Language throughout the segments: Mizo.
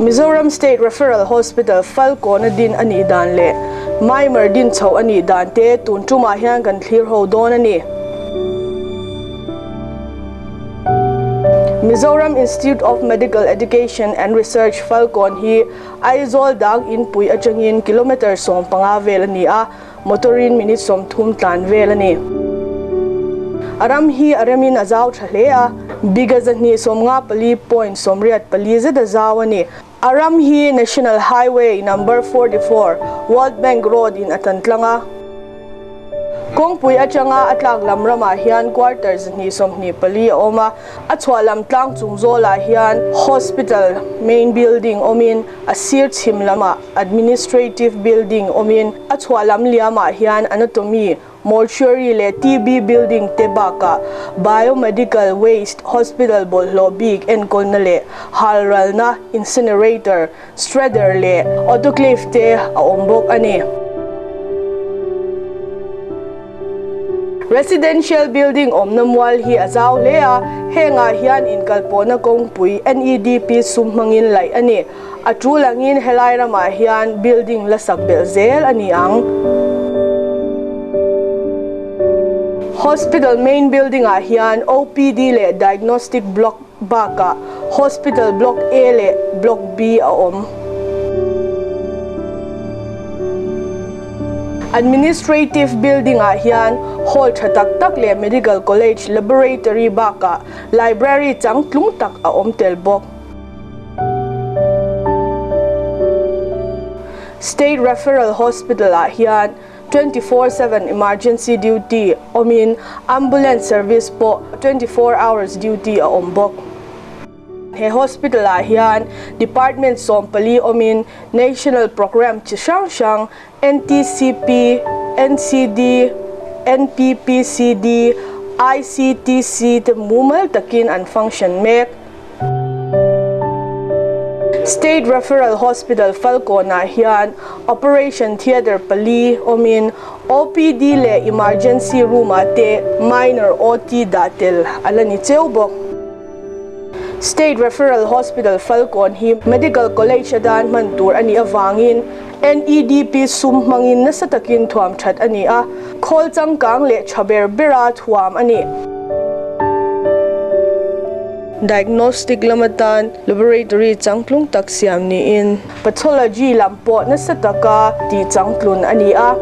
Mizoram State Referral Hospital Falkawn a din a nih dan leh Maimer din chhoh a nih dan te tun tumah hian kan thlir ho dawn a ni. Mizoram Institute of Medical Education and Research Falkawn hi Aizawl dang inpui atangin kilometre 15 vel a ni a, motor-in minute 30 tlan vel a ni. A ram hi a remin a zau tha hle a, biga 254.84 zet a zau a ni. A ram hi National Highway Number 44, World Bank Road in a tan tlang a. Kawngpui atanga a tlak lam ramah hian quarter 224 a awm a, a chhuah lam tlang chung zawlah hian hospital main building awmin a sir chhim lamah administrative building awmin a chhuah lam liamah hian anatomy, mortuary leh TB building te bakah biomedical waste hospital bawlhhlawh bik enkawlna leh halralna incinerator, shredder leh autoclave te a awm bawk a ni. Residential building awmna mual hi a zau hle a, hengah hian inkalpawhna kawngpui NEDP sum hmangin laih a ni. A tul angin helai ramah hian building la sak belh zel a ni ang. Hospital main building ah hian OPD leh diagnostic block bakah hospital block A leh block B a awm. Administrative building ah hian hall tha tak tak leh medical college laboratory bakah library changtlung tak a awm tel bawk. State Referral Hospital ah hian 24/7 emergency duty awmin ambulance service pawh 24 hours duty a awm bawk. He hospital ah hian department 14 awmin national program chi hrang hrang NTCP, NCD, NPPCD, ICTC te mumal takin an function mek. State Referral Hospital Falkawn ah hian operation theatre pali awmin OPD leh emergency room ah te minor OT dah tel a la ni cheu bawk. State Referral Hospital Falkawn hi medical college a dan hman tur a nih avangin NEDP sum hmangin nasa takin thuam that a ni a, khawl changkang leh tha ber bera thuam a ni. Diagnostic lama tan laboratory changtlung tak siam niin pathology lam pawh nasa taka tih changtlun a ni a.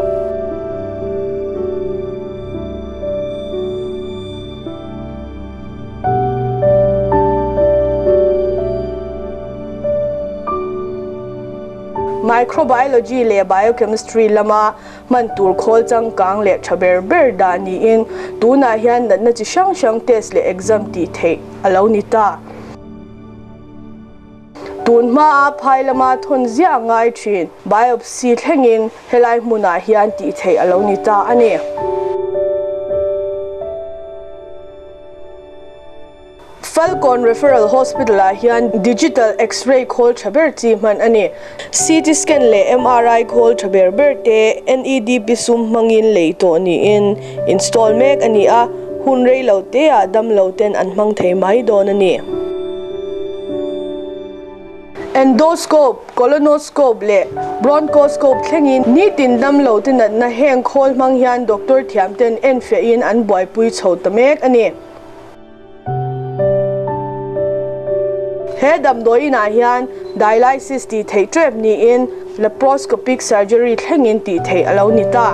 Microbiology leh biochemistry lama hman tur khawl changkang leh tha ber ber dah niin tunah hian natna chi hrang hrang test leh exam tih theih a lo ni ta. Tun hmaa phai lama thawn ziah a ngai thin biopsy thlengin helai hmunah hian tih theih a lo ni ta a ni. Falkawn Referral Hospital ah hian digital X-ray khawl tha ber chi hman a ni. CT scan leh MRI khawl tha ber ber te NEDP sum hmangin lei tawh niin install mek a ni a, hun rei lo te ah damlo ten an hmang thei mai dawn a ni. Endoscope, colonoscope leh bronchoscope thlengin nitin damlo te natna heng khawl hmang hian doctor thiam ten enfiahin an buaipui chho ta mek a ni. He damdawi inah hian dialysis tih theih tep niin laparoscopic surgery thlengin tih theih a lo ni ta.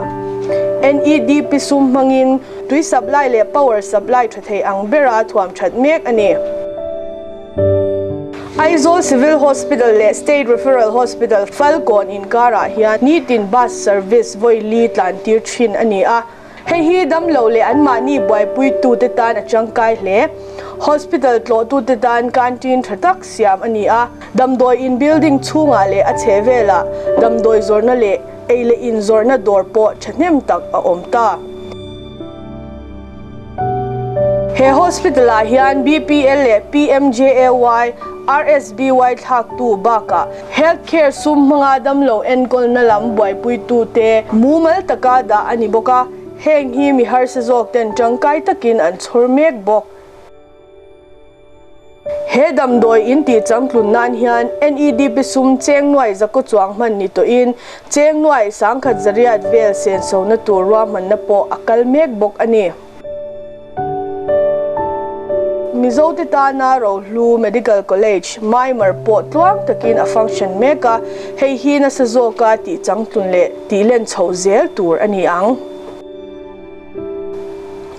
NEDP sum hmangin tui supply leh power supply tha thei ang bera thuam that mek a ni. Aizawl Civil Hospital leh State Referral Hospital Falkawn inkarah hian nitin bus service vawi li tlan tir thin a ni a. Hei hi damlo leh anmahni buaipuitute tan a tangkai hle. Hospital tlawhtute tan canteen tha tak siam a ni a, damdawi in building chhungah leh a chhehvelah damdawi zawrhna leh ei leh in zawrhna dawr pawh thahnem tak a awm ta. He hospital ah hian BPL leh PMJAY, RSBY thlaktu bakah Health care sum hmanga damlo enkawlna lam buaipuitute mumal taka dah a ni bawk a, heng hi mi harsa zawk ten tangkai takin an chhawr mek bawk. He damdawi in tih changtlun nan hian NEDP sum cheng nuai zakaw chuang hman ni tawhin cheng nuai sangkhat zariat vel sensona tur ruahmanna pawh a kal mek bawk a ni. Mizote tana Rohlu Medical College, Myanmar pawh tluang takin a function mek a, hei hi nasa zawka tih changtlun leh tih len chhoh zel tur a ni ang.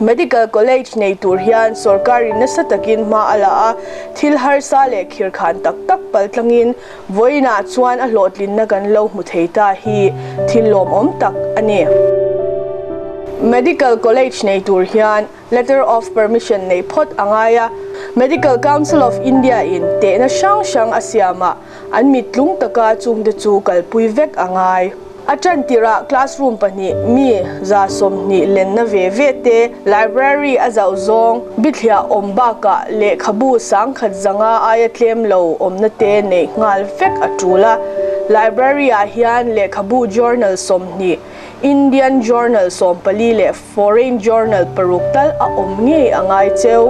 Medical College nei tur hian sorkarin nasa takin hma a la a, thil harsa leh khirkhan tak tak pal tlangin vawiinah chuan a hlawhtlinna kan lo hmu thei ta hi thil lawmawm tak a ni. Medical College nei tur hian Letter of Permission nei phawt a ngai a, Medical Council of India in tehna hrang hrang a siam a, an mittlung taka chungte chu kalpui vek a ngai. A ṭan tirah classroom pahnih mi 120 lenna ve ve te, library a zauh zawng, bithliah awm bakah lehkhabu sangkhat zanga aia tlem lo awmna te neih nghal vek a ṭul a. Library ah hian lehkhabu journal 20, Indian journal 14 leh Foreign journal paruk tal a awm ngei a ngai cheu.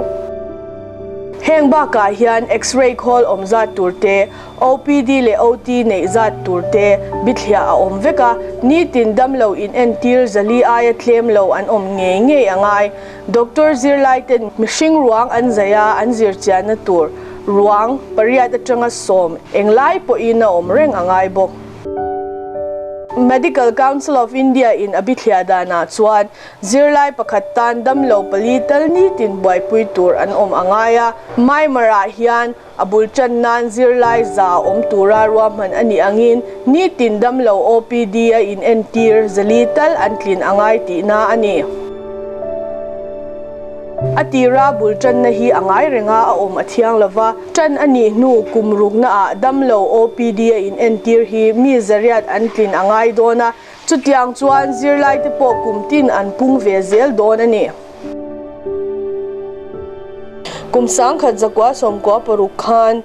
Heng bakah hian X-ray khawl awm zat tur te, OPD leh OT neih zat tur te bithliah a awm vek a, nitin damlo inentir zali aia tlem lo an awm ngei ngei a ngai. Doctor zirlai ten mihring ruang an zai a, an zir chianna tur ruang pariat atanga sawm englai pawhin a awm reng a ngai bawk. Medical Council of India in a bithliah danah chuan Zirlai pakhat tan damlo pali tal nitin buaipui tur an awm a ngai a, Myanmar-ah hian a bul tan nan zirlai za awm tura ruahman a nih angin nitin damlo OPD a inentir zali tal an tlin a ngai tihna a ni. A tira bul tanna hi a ngai reng a, a awm a thiang lo va, tan a nih hnu kum ruknaah damlo OPD a inentir hi mi zariat an tlin a ngai dawn a, Chutiang chuan zirlaite pawh kum tin an pung ve zel dawn a ni. Kum 1996 khan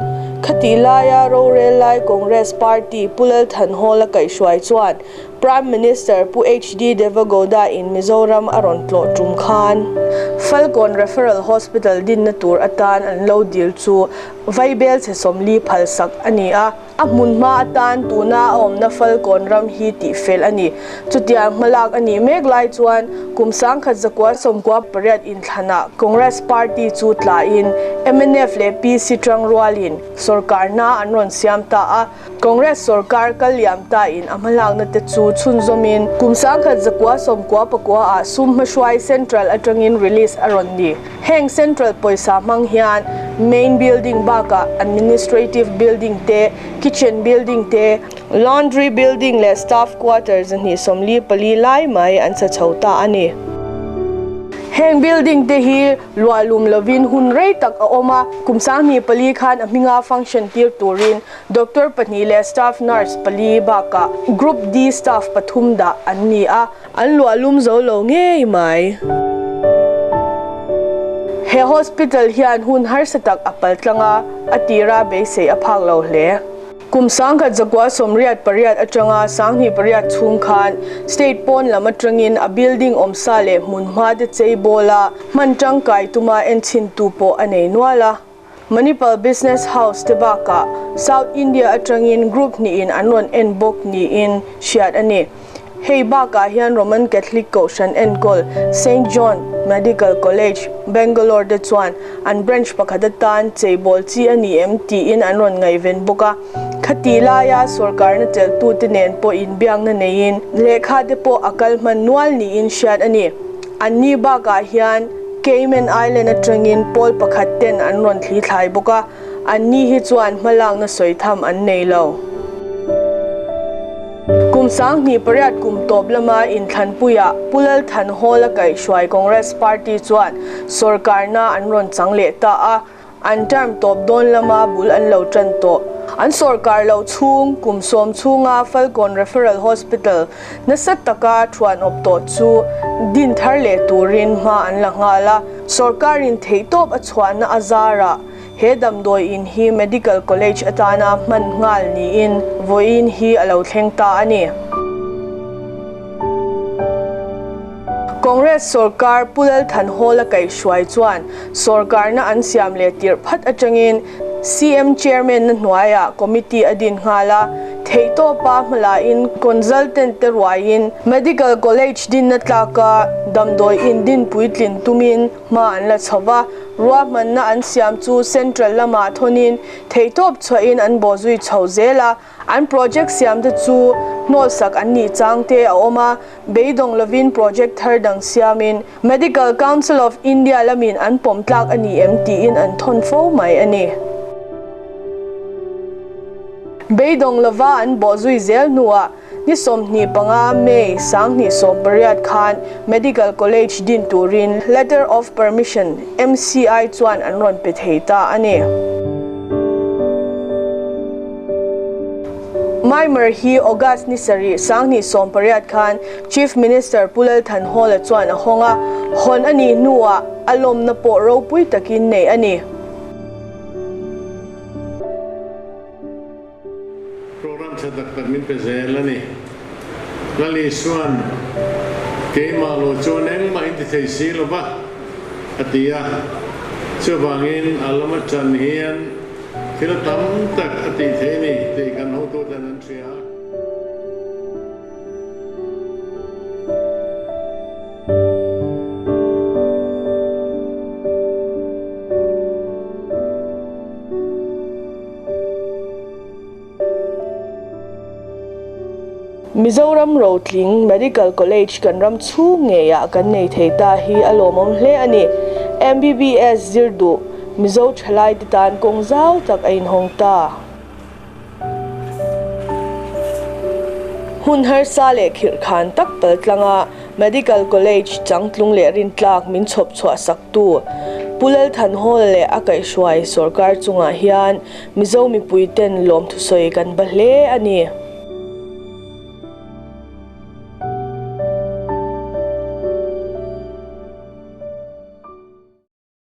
khatih laia rorel lai Congress Party Pu Lal Thanhawla kaihhruai chuan Prime Minister Pu HD Devegowda in Mizoram a rawn tlawh tum khan Falkawn Referral Hospital dinna tur atan an lo dil chu Vaibel chhe 40 phalsak a ni a. A hmun hma atan tuna a awmna Falkawn ram hi tihfel a ni. Chutiang hmalak a nih mek lai chuan kum 1998 inthlanah Congress Party chu tlain mnf leh PC tang rualin sorkarna an rawn siam ta a. Congress sorkar kal liam tain a hmalakna te chu chhunzawmin kum 1999 ah sum hmahruai Central atangin release a rawn ni. Heng Central pawisa hmang hian main building bakah administrative building te, kitchen building te, laundry building leh staff quarter 244 lai mai an sa chho ta a ni. Heng building te hi luahlum lovin hun rei tak a awm a, kum 24 khan a hminga function tir turin doctor pahnih leh staff nurse pali bakah group D staff pathum dah an ni a. An luahlum zo lo ngei mai. He hospital hian hun harsa tak a pal tlang a, a tira beisei a phak lo hle. Kum 1988 atanga 28 chhung khan state pawn lam atangin a building awmsa leh hmunhma te chei bawla hman tangkai tuma enchhintu pawh a nei nual a. Manipal Business House te bakah South India atangin group hnihin an rawn en bawk niin hriat a ni. Hei bakah hian Roman Catholic Kohhran enkawl Saint John Medical College, Bangalore te chuan an branch pakhat atan cheibawl chi a ni em tiin an rawn ngaihven bawk a. Khati laia sawrkarna chelhtute nen pawh inbiakna neiin lehkha te pawh a kal hman nual niin hriat a ni. Anni bakah hian Cayman Island atangin pawl pakhat ten an rawn thli thlai bawk a, anni hi chuan hmalakna sawi tham an nei lo. Kum 28 kum tawp lama inthlanpuiah Pu Lal Thanhawla kaihhruai Congress Party chuan sawrkarna an rawn chang leh ta a, An term tawp dawn lama bul an lo tan tawh. An sawrkar loh chhung kum 10 chhunga Falkawn Referral Hospital nasa taka thuan awp tawh chu din thar leh turin hma an la nghal a. Sawrkarin theihtawp a chhuahna a zarah he damdawi in hi Medical College atana hman nghal niin vawiin hi a lo thleng ta a ni. Congress sawrkar Pu Lal Thanhawla kaihhruai chuan sawrkarna an siam leh tirh phat atangin CM Chairman na hnuaiah Committee a din nghal a, theihtawpa hmalain Consultant te ruaiin Medical College dinna tlaka damdawi in din puitlin tumin hma an la chho va, ruahmanna an siam chu Central lamah thawnin theihtawp chhuahin an bawhzui chho zel a. An project siam te chu hnawlsak an nih chang te a awm a, beidawng lovin project thar dang siamin Medical Council of India lamin an pawm tlak a ni em tiin an thawn fo mai a ni. Beidawng lova an bawhzui zel hnuah ni 25 May 2018 khan Medical College din turin Letter of Permission MCI chuan an rawn pe thei ta a ni. Maimer hi August ni sarih 2018 khan Chief Minister Pu Lal Thanhawla chuan a hawng a, hawn a nih hnuah a lawmna pawh ropui takin neih a ni. Program tha tak tak min pe zel a ni. Lal Isua'n keimah lo chuan engmah in ti thei si lo va, a ti a. Chuvangin a lama tan hian thil tam tak a tih thei a ni tih kan hotuten an hria. Mizoram Rotling Medical College kan ram chhung ngeiah kan nei thei ta hi a lawmawm hle a ni. MBBS zir duh Mizo thalaite tan kawng zau tak a inhawng ta. Hun harsa leh khirhkhan tak pal tlanga Medical College changtlung leh rintlak min chhawp chhuah sak tu Pu Lalthanhawla leh a kaihhruai sawrkar chungah hian Mizo mipuiten lawmthusawi kan ba hle a ni.